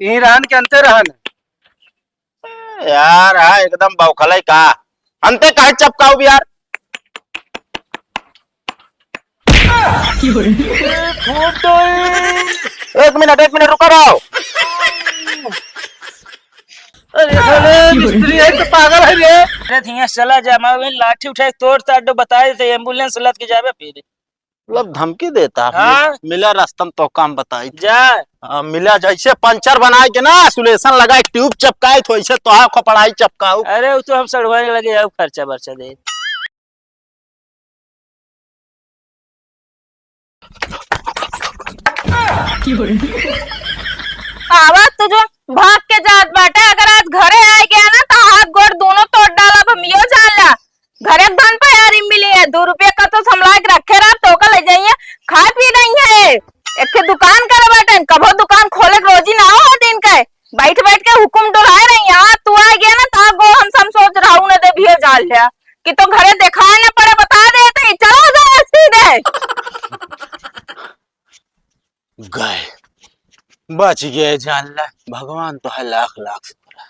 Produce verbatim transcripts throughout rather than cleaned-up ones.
यहीं रहन के अंते रहन? यार, हाँ, एकदम बौखलई का। अंते काहे चपकाऊ भी यार? एक मिनट, एक मिनट, रुका रहो। अरे साले, मिस्त्री है तो पागल है रे। अरे, हियाँ से चला जा, मैं वहीं लाठी उठाए तोड़ ताड़ दो, बताए थे, एम्बुलेंस लद के जाबे फिर। मतलब धमकी देता है, हाँ। मिला रास्ता में तो काम बताई थे। जा। हाँ, मिला जैसे पंचर बनाए के ना, सुलेशन लगाए, ट्यूब चपकाए, तो ऐसे तो हाँ खोपड़ाई चपकाऊ। अरे, वो तो हम सड़वाने लगे जाओ, खर्चा बर्चा दे। आवाज तो जो भाग के जात बाटे, अगर आज घरे आए गया ना तो हाथ गोड़ दोनों तोड़ डालब, हम यो जान ला। घरे के धन पे यारी मिली है, दो रुपया का तो संभला के रखे रह, तो का ले जाइए, खाए पी रही है। एक ठे दुकान करे बाटे, कभो दुकान खोले के रोजी ना हो दिन के, बैठ बैठ के हुकुम डोलाए रही है। आज तू आ गया ना, तो गो हम सब सोच रहा हूँ ना दे भी जान लिया कि तो घरे दिखाए ना पड़े, बता दे तो चलो जाए सीधे। गए, बच गए, जान ला, भगवान तो है लाख लाख शुक्र है।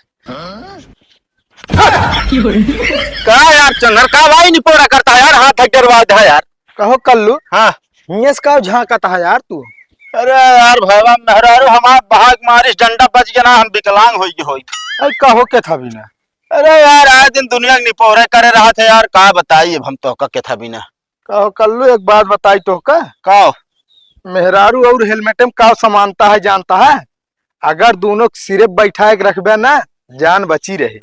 का यार चंदर, का भाई निपोरा करता है यार, हाथ हक डरवा दे यार। कहो कल्लू। हाँ। हियस का झांकता है यार तू? अरे यार भैया, मेहरारू हमार बहाक मारिस डंडा बच गया ना, हम विकलांग होई के होई। अरे कहो के था बिना? अरे यार, आए दिन दुनिया के निपोरे करे रहा थे यार, का बताई अब हम तो का के था बिना। कहो कल्लू, एक बात बताई तो का? का? मेहरारू और हेलमेट में का समानता है जानता है? अगर दोनों सिरे बैठाए के रखबे ना, जान बची रहे।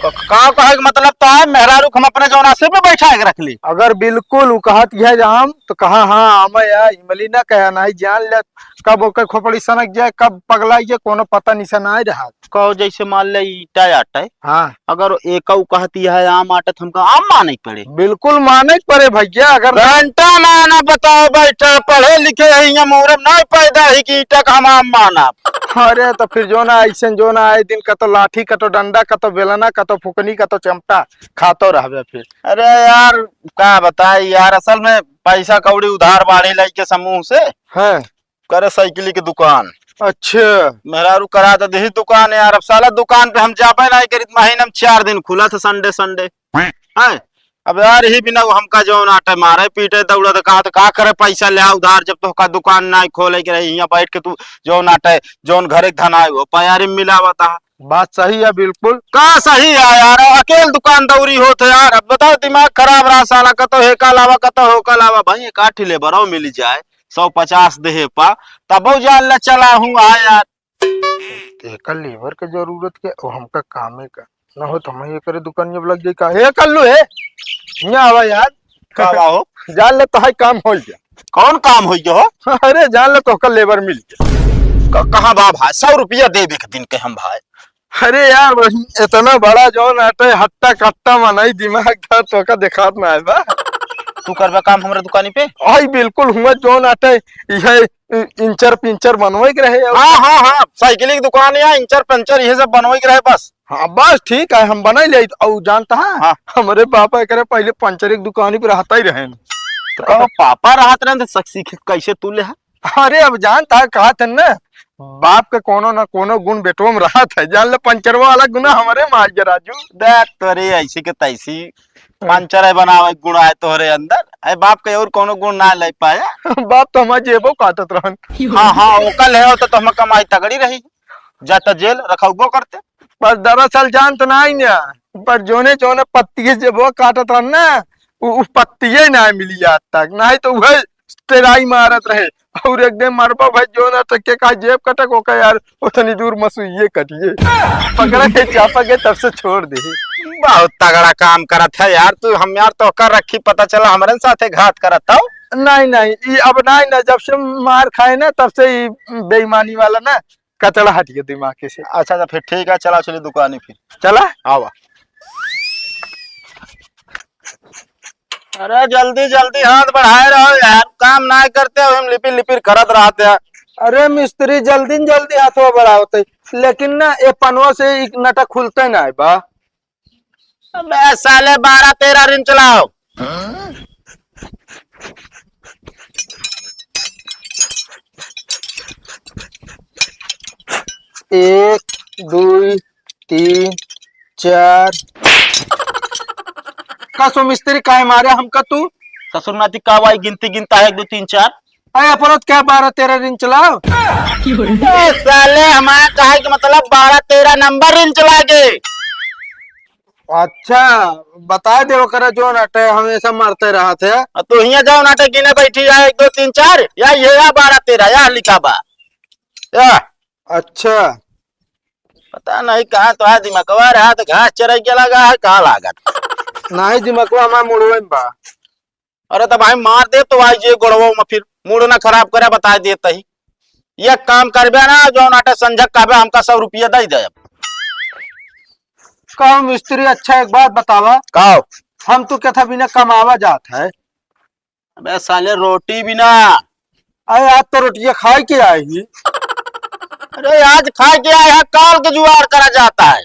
क-, का कहे के मतलब तो है, मेहरारू के हम अपने जौना सिर पे बैठाए के रख ली। अगर बिल्कुल उ कहत है जाम, तो कहा हाँ, आमे या इमली ना कहे, नहीं जान ले, कब ओकर खोपड़ी सनक जाए, कब पगलाई जाए, कोनो पता निशान नहीं रहा। कहो जैसे मान ले ईटा आटे, हाँ। अगर एकऊ कहती है आम आटे, तो हमका आम माने के पड़े। बिल्कुल माने के पड़े भैया, अगर घंटा ना, ना बताओ बैठा, पढ़े लिखे हैं, ये मुहूर्त नहीं पैदा ही कि ईटा का हम आम माना। अरे तो फिर जो ना ऐसे जो ना आए दिन का तो लाठी, का तो डंडा, का तो बेलना, का तो फुकनी, का तो चमटा खातो रहबे फिर। अरे यार, का बताई यार, असल में पैसा कौड़ी उधार बाढ़ी लाई के समूह से। हाँ। करे साइकिल के दुकान। अच्छा। मेहरारू करा तो देही दुकान यार, अब साला दुकान पे हम जाबे नहीं करित, महीना में चार दिन खुला था, संडे, संडे। हैं? अब यार, यही बिना वो हमका जौन आटे मारे, पीटे, दौड़ा तो कहा तो का करे, पैसा ले आ उधार, जब तो का दुकान नहीं खोले के रही, यहाँ बैठ के तू जौन आटे, जौन घरे के धन आए, वो पयारी मिलावता। बात सही है बिल्कुल। का सही है यार, अकेल दुकान दौरी होत है यार। अब बताओ, दिमाग खराब रहा साला, कतो हे का लावा, कतो हो का लावा। भाई, एक आठ लेबर और मिल जाए, सौ पचास देहे पा, तब जान ले चला हूँ, हाँ यार। एकर लेबर के जरूरत के, ओ हमका कामे का। ना हो तो हम ये करे दुकान जब लग जाई का। हे कल्लू, हे, यहाँ आवा यार। का बा हो? जान ले तो है काम हो गया। कौन काम हो गया हो? अरे जान ले तो ओकर लेबर मिल गया। क-, कहाँ बा भाई? सौ रुपया दे दे के दिन के हम भाई। अरे यार, वही इतना बड़ा जौन आटे हट्टा कट्टा मनई दिमाग था तो का देखात ना है बा। तू करबा काम हमरा दुकानी पे? आई बिल्कुल हुआ जौन आटे यह इ-, इंचर पिंचर बनवे के रहे। हाँ, हाँ, हाँ, साइकिल की दुकान या इंचर पंचर यह सब बनवे के रहे बस। हाँ, बस ठीक है, हम बनाई ले। और जानता है, हाँ। हमरे पापा एकरे पहले पंचर की दुकान पे रहता ही रहे। तो कहो पापा रहत रहे तो सक-, सीखे कैसे तू ले है? अरे अब जानता है, कहा थे ना, बाप के कोनो ना कोनो गुण बेटो में रहत है। जान ले पंचरवा वाला गुना हमरे में आ गया राजू। देख तोरे ऐसी के तैसी पंचर है बनावे गुण आए तोहरे अंदर। ऐ बाप के और कोनो गुण ना ले पाया। बाप तो हमार जेबो काटत रहन। हाँ, हाँ, ओकर ले हो तो, तो हम कमाई तगड़ी रही। जा त जेल रखौबो करते। पर दरअसल जान तो नहीं ना, पर जोने जोने पत्तिये जेबो काटत रहन ना, उ, उ पत्तिये ना मिली आज तक, नहीं तो वह तेराई मारत रहे। और एक दिन मरबा भाई, जो ना तक के का जेब कटक ओका यार, उतनी दूर मसुइये कटिए। पकड़ा के चापा के तब से छोड़ दे। बहुत तगड़ा काम करत है यार तू। हम यार तो कर रखी, पता चला हमरे साथे घात करत हो। नहीं, नहीं, ई अब नहीं ना, जब से मार खाए ना तब से ई बेईमानी वाला ना कचड़ा हट गया दिमाग के से। अच्छा, तो फिर ठीक है, चला चली दुकानी फिर। चला? आवा। अरे जल्दी जल्दी हाथ बढ़ाए रहो यार, काम ना करते हो, हम लिपिर लिपिर करत रहते हैं। अरे मिस्त्री, जल्दी न जल्दी हाथवा बढ़ावते, लेकिन ना ये पनवा से एक नटा खुलते ना है बा। अबे साले, बारह तेरह रिम चलाओ। एक, दुई, तीन, चार। का सो मिस्त्री, काहे मारे हमका तू? ससुर नाती का वाई गिनती गिनता है, एक, दो, तीन, चार। अरे अपराध क्या, बारह तेरह रिंच लाओ। ए साले, हमारा कहे के मतलब बारह तेरह नंबर रिंच लागे। अच्छा, बताइ दे ओकरा, जौन अटे हमेशा मरते रहत है। आ, तू हियाँ जौन अटे गिने बैठी है, एक, दो, तीन, चार, या ये या बारह तेरह, या लिखा बा। या। अच्छा। पता नहीं कहाँ तो है दिमागवा रहा, तो घास चराई के लगा है, कहाँ लागत। नहीं, दिमागवा हमार मुड़वे में बा। अरे तो भाई मार दे तो आई जे गोड़वा में, फिर मूड ना खराब करे, बताइ देत ही। एक काम करबे ना, जौन अटे संझक कहबे, हमका सौ रुपया दइ दे। का मिस्त्री, अच्छा एक बात बतावा। का? हम तो कहता बिना कमावा जात है। अबे साले रोटी बिना। अरे आज तो रोटिया खाए के आए ही। अरे आज खाए के आए हैं, काल के जुगाड़ करा जाता है।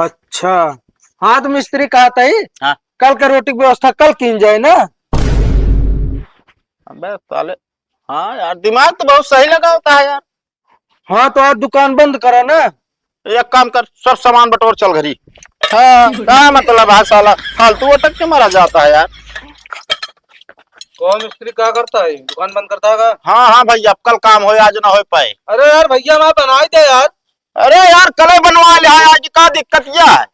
अच्छा, हाँ तो मिस्त्री कहता ही, हाँ। कल के रोटी की व्यवस्था कल कीन जाए ना। अबे साले, हाँ यार, दिमाग तो बहुत सही लगा होता है यार। हाँ, तो आज दुकान बंद करा ना। एक काम कर, सब सामान बटोर चल घरी। हाँ। का मतलब है साला, फालतू अटक के मरा जाता है यार। कौन मिस्त्री क्या करता है, दुकान बंद करता है का? हाँ, हाँ भैया, अब कल काम होए, आज ना हो पाए। अरे यार भैया, हमारा बनाई दे यार। अरे यार, कल बनवा ले, आज का दिक्कत क्या है?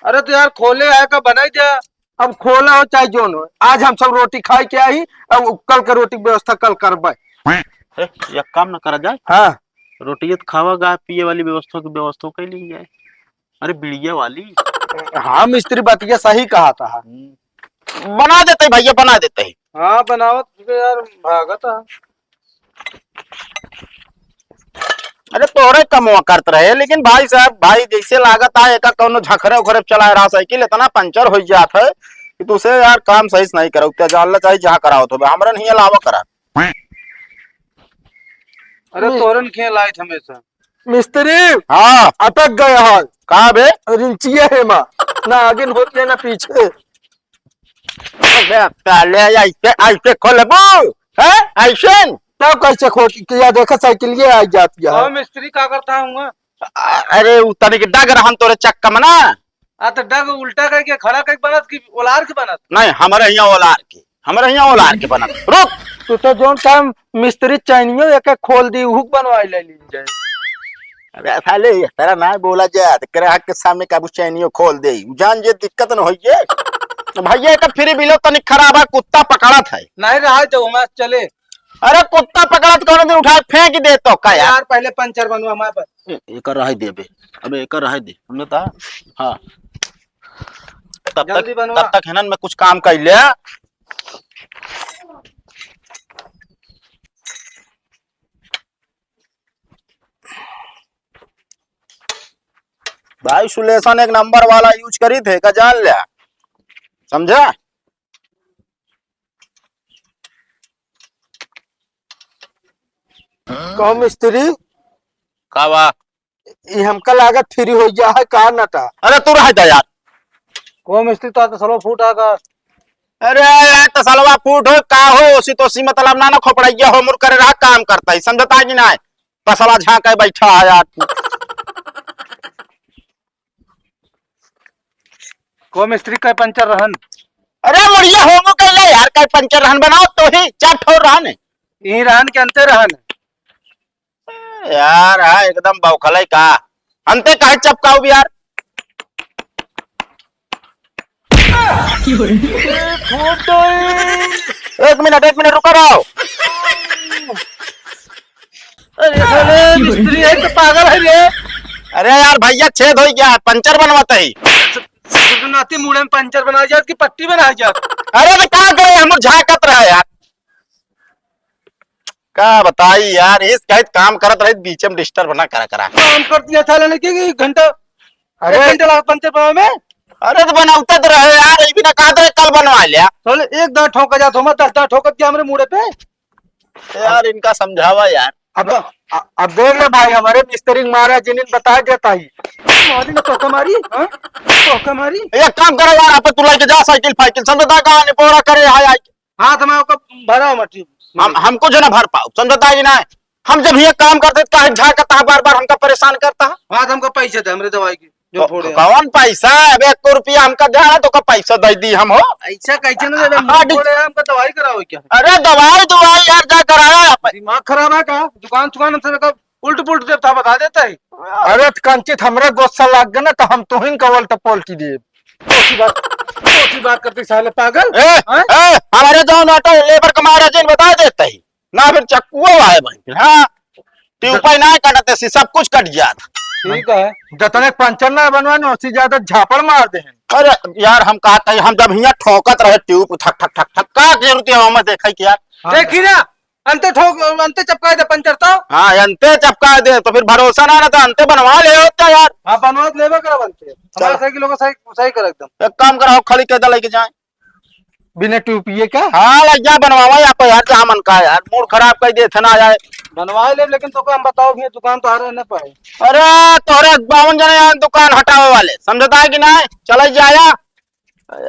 अरे तो यार, खोले आए का बनाई दे। अब खोला हो चाहे जोन हो, आज हम सब रोटी खाए के आई, अब कल के रोटी के व्यवस्था कल करबे। ए, एक काम ना करा जाए। हाँ। रोटिये तो खावा गा, पिए वाली व्यवस्था की व्यवस्था कर ली जाए। अरे, बीड़िया वाली। हाँ, मिस्त्री बतिया सही कहा था। हम्म। बना देते भैया, बना देते। हाँ, बनावत तो यार, भागत है। अरे तोहरे कमवा करत रहे, लेकिन भाई साहब, भाई जैसे लागत है एका कौनो झखरे उखरे चलाए रहा साइकिल, इतना पंचर हो जात है कि तुसे यार काम सही से नहीं करो। क्या जान ला चाहे जहाँ कराओ तो हमरा नहीं अलावा करा। अरे तोरन खेल आए हमेशा। मिस्त्री, हाँ। अटक गया है। का बे? रिंचिया है माँ, ना आगे होत है ना पीछे। अबे साले, ऐसे, ऐसे खोलबू? हैं? ऐसे? तब कैसे खोल के, या देखा साइकिल ये आ जाती है। और मिस्त्री का करता हूँ? अ-, अरे, उ तनिक डग रहन तोरे चक्का में ना। आ, तो डग उल्टा करके खड़ा करके बनत कि ओलार के बनत? नहीं, हमारे यहाँ ओलार के, हमारे यहाँ ओलार के बनत। रुक। तू तो जोन काम मिस्त्री चैनियो एक एक खोल दी, हुक बनवाई ले ली जाए। अबे साले, इस तरह ना बोला जाए, तो ग्राहक के सामने काबू चैनियो खोल दे, उ जान जे दिक्कत न होइए। भैया, एक फ्री बिलो तनिक खराब है, कुत्ता पकड़त है। नहीं रहा, जब हमारे चले। अरे, कुत्ता पकड़त कौन दिन उठा फेंक दे तो का यार? यार, पहले पंचर बनवा हमारे पर। ए, एकर रहे देबे। अबे, एकर रहे दे। हमने तो, हाँ। तब जल्दी तक, बनवा। तब तक हेनन में कुछ काम कर ले। भाई, सुलेशन एक नंबर वाला use करी थे, का जान ले, समझा? कहो मिस्त्री। का बा? ई हमका लागत फ्री हो गया है का नटा? अरे तू रह जा यार। को मिस्त्री तो तसलवा फूट आ का? अरे यार तसलवा फूट हो का हो, ओसी तोसी मतलब ना ना खोपड़ैया हो मुर करे रहा काम करता ही समझता है कि ना? तसला झांके बैठा है यार तू। को मिस्त्री का पंचर रहन? अरे मुड़िया हो मुर कैला यार का पंचर रहन बनाओ तो ही चार ठो रहन। यही रहन के अंते रहन। यार, हाँ, एकदम बौखल है का? अंते काहे चपकाऊ भी यार? एक मिनट, एक मिनट, रुका रहो। अरे साले, मिस्त्री है तो पागल है रे। अरे यार, भैया, छेद हो गया है, पंचर बनवाते ही। नाती मुड़े में पंचर बना जात कि पट्टी बना जात? अरे, तो का करे, हम झांकत रहे यार। का बताई यार, इस कहित काम करत रहित, बीच में disturb ना करा करा। काम कर दिया साले ने कि घंटा, अरे एक घंटा लगा पंचर बनावे में। अरे तो बनौते तो रहे यार, ये भी ना कहत रहे कल बनवा लिया। साले एक दांत ठोका जात हो, मैं दस दांत ठोकत गया हमरे मुड़े पे। यार इनका समझावा यार। अब, अ-, अब देख ले भाई, हमारे मिस्त्री के मारा जिनिन बता देता ही। मारी ना तोका मारी, हाँ? तोका मारी। एक काम करो यार, आप तू लेके जा साइकिल फाइकिल, समझता कहाँ ने बोरा करे हाय हाय। हाथ में ओकर भरा मटी। हम, हमको जो ना भर पाओ, समझता है कि ना? हम जब ये काम करते तो काहे झांकता है बार बार हमका परेशान करता है? हाँ, तो हमका पैसा दे, हमरे दवाई के, जो तो फोड़े हैं। कौन पैसा? अब एक रुपया हमका दे, तो का पैसा दे दी हम हो? ऐसा कैसे ना दे, हाँ, मुंह फोड़े हैं, हमका दवाई करावे क्या? अरे दवाई, दवाई यार, जा कराया आप। दिमाग खराब है का? दुकान, दुकान हमसे उल्ट पुल्ट देता, बता देता है। अरे तो कंचित, हमरे गुस्सा लाग गया ना, तो हम तुहिन का उल्ट पुल्ट देब। कौन सी बात, कौन सी बात करते साले पागल? ए, हैं? ए, हमारे जौन ऑटो लेबर का मारा जिन बता देता ही ना, फिर चक्कुआ आए भाई, फिर हाँ, ट्यूब ज- पे ना कटते सी, सब कुछ कट जात। ठीक है। जतने पंचर ना बनवाने, उससे ज्यादा झापड़ मार दे। अरे यार, हम कहते हैं, हम जब हियाँ ठोकत रहे ट्यूब ठक ठक ठक ठक, का जरूरत है हमें देखे के यार? हाँ। देखी ना, अंते ठोक, अंते चपका दे पंचर तो। हाँ, अंते चपका दे, तो फिर भरोसा ना, ना तो अंते बनवा ले होता यार। हाँ, बनवा तो लेबे करब अंते। हमारे चल। साइकिल को सही, सही कर एकदम। एक काम करो, खाली कह दे लेके जाए। बिना ट्यूब पिए का? हाँ, लग जा बनवावा या पे यार, जहाँ मन का यार, मूड खराब कर दे, इतना जाए। बनवा ले, लेकिन तो हम बताओ भी, दुकान तो आ रहे ना पाए। अरे, तोरे बावन जने यहाँ दुकान हटावे वाले, समझता है कि नहीं? चले जाया।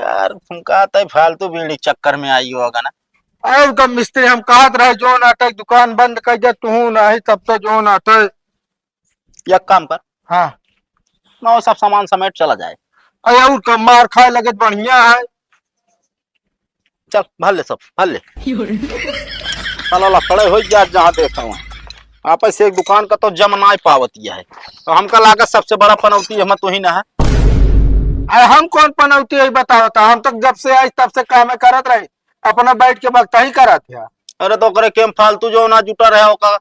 यार, तुम कहते फालतू बीड़ी चक्कर में आई होगा ना। अरे, उनका मिस्त्री हम कहत रहे, जो नाटक दुकान बंद कर दे, तू नहीं, तब तो जो नाटक। एक काम कर। हाँ। ना, वो सब सामान समेट चला जाए। अरे, और का मार खाए लगे, बढ़िया है। चल, भर ले सब, भर ले। साला लफड़े हो जा, जहाँ देखा वहाँ। आपस से एक दुकान का तो जम ना पावत यह है। तो हमका लागत सबसे बड़ा पनौती हम तो ही ना है। अरे, हम कौन पनौती है, बताओ तो? हम तो जब से आई, तब से काम करत रहे। अपना बैठ के बकता ही करा थे। अरे तो ओकरे के हम फालतू जो ना जुटा रहे ओका।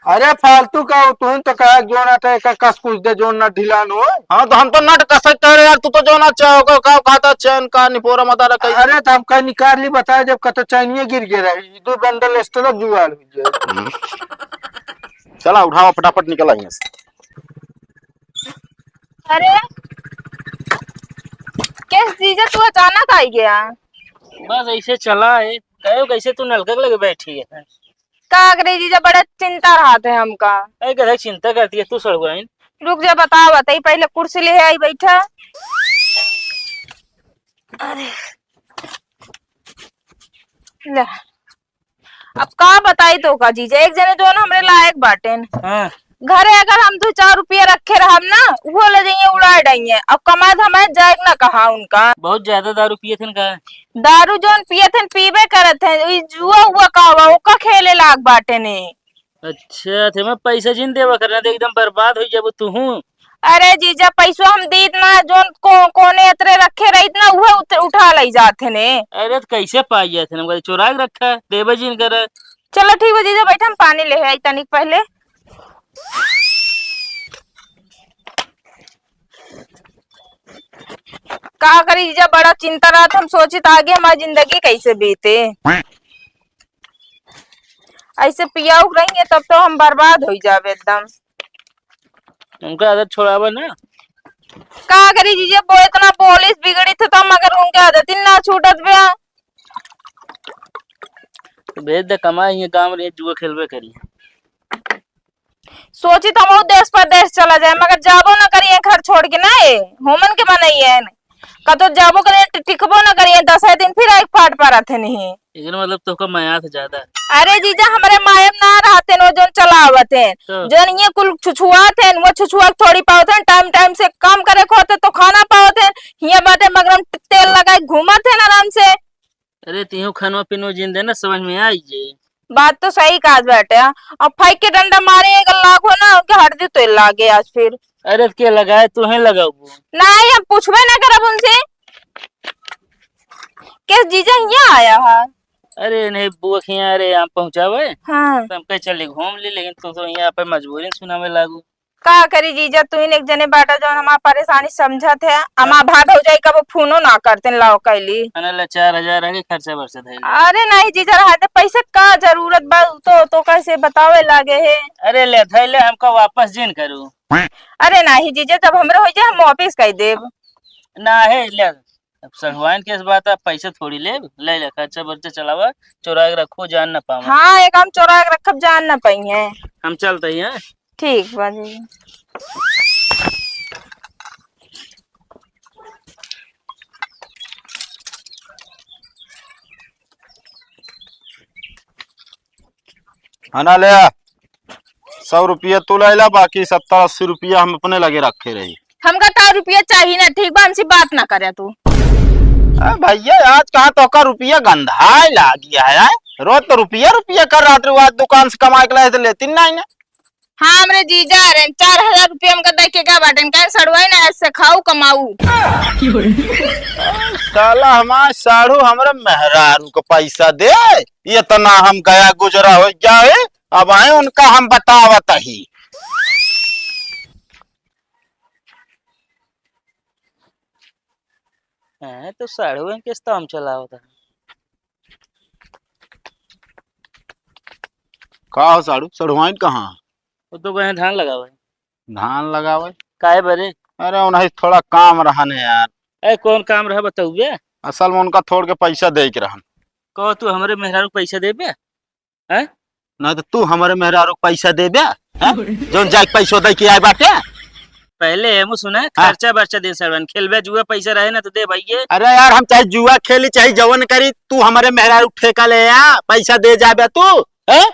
अरे फालतू का हो, तुम तो कहा जो ना थे, का कस कुछ दे, जो ना ढिलान हो। हाँ तो हम तो नट कसक कह रहे यार, तू तो जो ना चाहो का, का खाता चैन का निपोरा मता रखा। अरे तो हम कहीं निकाल ली, बताया जब कतो चैनिए गिर गया रही, दो बंडल स्टलक जुगाड़ हो गया। हम्म। चला उठावा फटाफट निकला यहाँ से। अरे, कैस जीजा तू अचानक आई गया? बस ऐसे चला है। कहो कैसे तू नलका के लगे बैठी है? का करे जीजा, बड़ा चिंता रहत है हमका। अरे कहे चिंता करती है तू सड़ुआइन। रुक जा, बताओ, बताई, पहले कुर्सी ले आई, बैठा। अरे, ले। अब का बताई तो का जीजा, एक जने जोन हमरे लायक बाटेन। हाँ। घरे अगर हम दो चार रुपया रखे रहब ना, उहो ले जाइए, उड़ा डाइए। अब कमाए धमाए जाए ना कहा उनका। बहुत ज्यादा दारू पिए थे का? दारू जोन पिए थे, पीबे करत हैं। ई जुआ उआ का हुआ, ओका खेले लाग बाटे ने। अच्छा, ते मैं पैसा जिन देवा करना, तो एकदम बर्बाद हो जाबो तू हूँ। अरे जीजा, पैसो हम दीत ना, जोन को, कोने अतरे रखे रहित ना, उहे उत-, उठा लई जात है ने। अरे तो कैसे पाई जात है ना, चुरा के रखा, देबे जिन करे। चलो ठीक बा जीजा, बैठा, हम पानी ले आई तनिक पहले। का करी जीजा, बड़ा चिंता रहत, हम सोचित आगे हमारी जिंदगी कैसे बीते। ऐसे पियाऊ रहेंगे तब तो हम बर्बाद हो जाबे एकदम। उनका आदत छोड़ावा ना। का करी जीजा, वो इतना बोलिस बिगड़ी थे तो, मगर उनके आदत ही ना छूटत बे। तो भेज दे कमाए, ये गाँव में जुआ खेलबे करी। सोची तो हम देश परदेश चला जाए, मगर जाबो ना करिए घर छोड़ के ना, ए, होमन के मनइए न। कतो जाबो करिए, टि-, टिकबो ना करिए, दस दिन फिर एक फाट पर आते नहीं। एकर मतलब तोहका मया से ज्यादा। अरे जीजा, हमरे मायम ना रहते न, वो जोन चलावत हैं, तो? जोन ये कुल छुछुआत हैं, वो छुछुआ के थोड़ी पावत हैं, टाइम टाइम से काम करे को होते तो खाना पावत हैं, हियाँ बाटे मगरम तेल लगाए घूमत हैं आराम से। अरे तिहो खानवा पीनवा जिन देना, समझ में आई जे। बात तो सही कहत बाटे। अब फाइक के डंडा मारे एक लाख हो ना, उनके हड्डी तो लागे आज फिर। अरे के लगाए, तू ही लगाबू। नहीं, हम पूछबे ना करब उनसे। के जीजा हियाँ आया है? अरे नहीं बुआ के यहाँ, अरे हम पहुँचावे। हाँ। तो हम कहे चली घूम ली, लेकिन तू तो यहाँ पे मजबूरी सुनावे लागू। का करी जीजा, तू ही एक जने बाटा जौन हमार परेशानी समझत है। हमार भाई भौजाई कबो फोनो ना करते, लाओ कैली। अरे ले चार हजार है कि खर्चा बर्चा धइले। अरे नहीं जीजा, रहा दे, पैसे का जरूरत बा, तो, तो कैसे बतावे लागे है। अरे ले धइले, हमका वापस जिन करू। अरे नहीं जीजा, जब हमरे हो जाए हम वापस कर देब। ना है ले, अब सड़ुआइन के इस बात, आप पैसे थोड़ी लेब, ले ले, खर्चा बर्चा चलावा, चोरा के रखो, जान ना पावा। हाँ, एक हम चोरा के रखब, जान ना पाई है। हम चलते ही हैं। ठीक बा जी। खाना ले आ। सौ रुपया तू ले ला, बाकी सत्तर अस्सी रुपया हम अपने लगे रखे रही। हमका तो रुपया चाहिए ना, ठीक बा, हमसे बात ना करे तू। अरे भैया, आज कहाँ तोहका रुपया गंधाए लागी है, हैं? रोज तो रुपया रुपया कर रहत रहे, आज दुकान से कमाए के लाए तो लेती नहीं ना। हाँ, हमरे जीजा रहे, चार हजार रुपया हमका दे के गए बाटेन, कहें सड़ुआइन, ऐसे खाऊ कमाऊ। साला हमार साढ़ू हमरे मेहरारू को पैसा दे, इतना हम गया गुजरा हो जाए, अब आए उनका हम बतावत ही। हैं, तो साढ़ुएन के काम चलावत है। का हो साढ़ू, सड़ुआइन कहाँ? वो तो गए धान लगावे। धान लगावे? काहे बरे? अरे, उन्हें थोड़ा काम रहन है यार। ए, कौन काम रहा बताउबे? असल में उनका थोड़ के पैसा दे के रहन। कहो, तू हमरे मेहरारू के पैसा देबे? हैं? ना तो तू हमरे मेहरारू के पैसा देबे, हैं? जौन जाके पैसो दे के आए बाटे। पहले हमू सुना, हाँ। खर्चा बर्चा दे सरवन, खेलबे जुआ, पैसा रहे ना तो दे भैये। अरे यार, हम चाहे जुआ खेली, चाहे जवन करी, तू हमरे मेहरारू के ठेका ले आ, पैसा दे जाबे तू, हैं?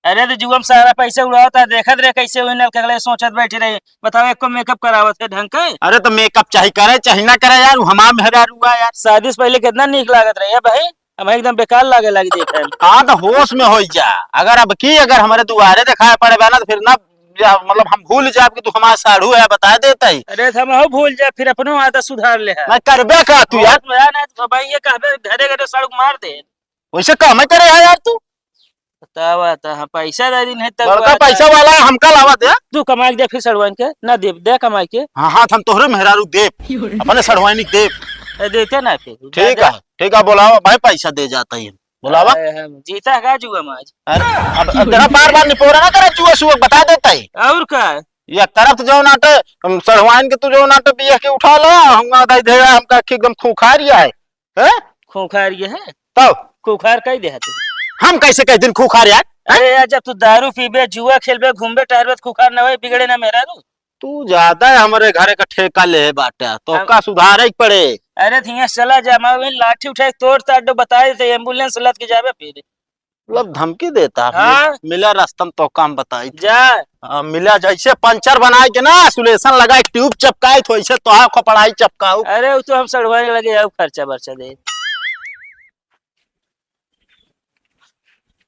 अरे तो जुआ में सारा पैसा उड़ावता, देखत रहे कैसे वही नल के अगले सोचत बैठे रहे। बताओ, एको मेकअप करावत है ढंग के? अरे तो मेकअप चाहे करे, चाहे ना करे यार, उ हमार मेहरारू है यार। शादी से पहले कितना नीक लागत रहे है भाई, हम एकदम बेकार लागे लागी देखे में। हाँ, तो होश में होई जा। अगर अब की, अगर हमरे दुआरे देखाए पड़े बा ना, तो फिर ना, या, मतलब, हम भूल जाब कि तू हमार साढ़ू है, बता देता ही। अरे, तो हम हो भूल जा, फिर अपनो आदत सुधार ले है। मैं करबे का तू यार? होश में आ ना, तो भाई ये कहबे घरे घरे सड़क मार दे। वैसे काम करे है यार तू। बतावा तो, हाँ, पैसा दे दिन है तब बड़का बात पैसा है। वाला है, हमका लावा दे। तू कमाई के दे फिर सड़वाइन के, ना दे, दे कमाई के। हाँ, हाँ, हम तोहरे मेहरारू देब, अपने सड़वाइन के देब। ए, देते ना फिर, ठीक ज्यादा है, ठीक है, बोलावा भाई, पैसा दे जाता ही, बोलावा। ए, हम जीता है का जुआ में आज? अरे, अब, अब तेरा बार बार निपोरा ना करे जुआ सुआ, बता देता ही। और का? ये तरफ तो जो नाटे, हम सड़वाइन के तू जो नाटे बिया के उठा ला, हम ना दे दे, हमका एकदम खूंखार ही है। हैं? खूंखार ये है? तब? खूंखार कह दे तू। हम कैसे कह दिन खूंखार यार? हैं? अरे यार, जब तू दारू पीबे, जुआ खेलबे, घूमबे टहरबे, तो खूंखार ना होए, बिगड़े ना मेहरारू। तू ज्यादा है हमरे घरे का ठेका ले बाटे, तो हम का सुधारे के पड़े? अरे, तो यहाँ से चला जा, मैं वहीं लाठी उठाए तोड़ ताड़ दो, बता देते, एम्बुलेंस लद के जाबे फिर। मतलब धमकी देता है, हाँ। मिला रास्ता में तो काम बताई। जा। हाँ, मिला जैसे पंचर बनाए के ना, सुलेशन लगाए, ट्यूब चपकाए, तो ऐसे तोहार खोपड़ाई चपकाऊ। अरे, वो तो हम सड़वाए लगे जाऊ, खर्चा बर्चा दे।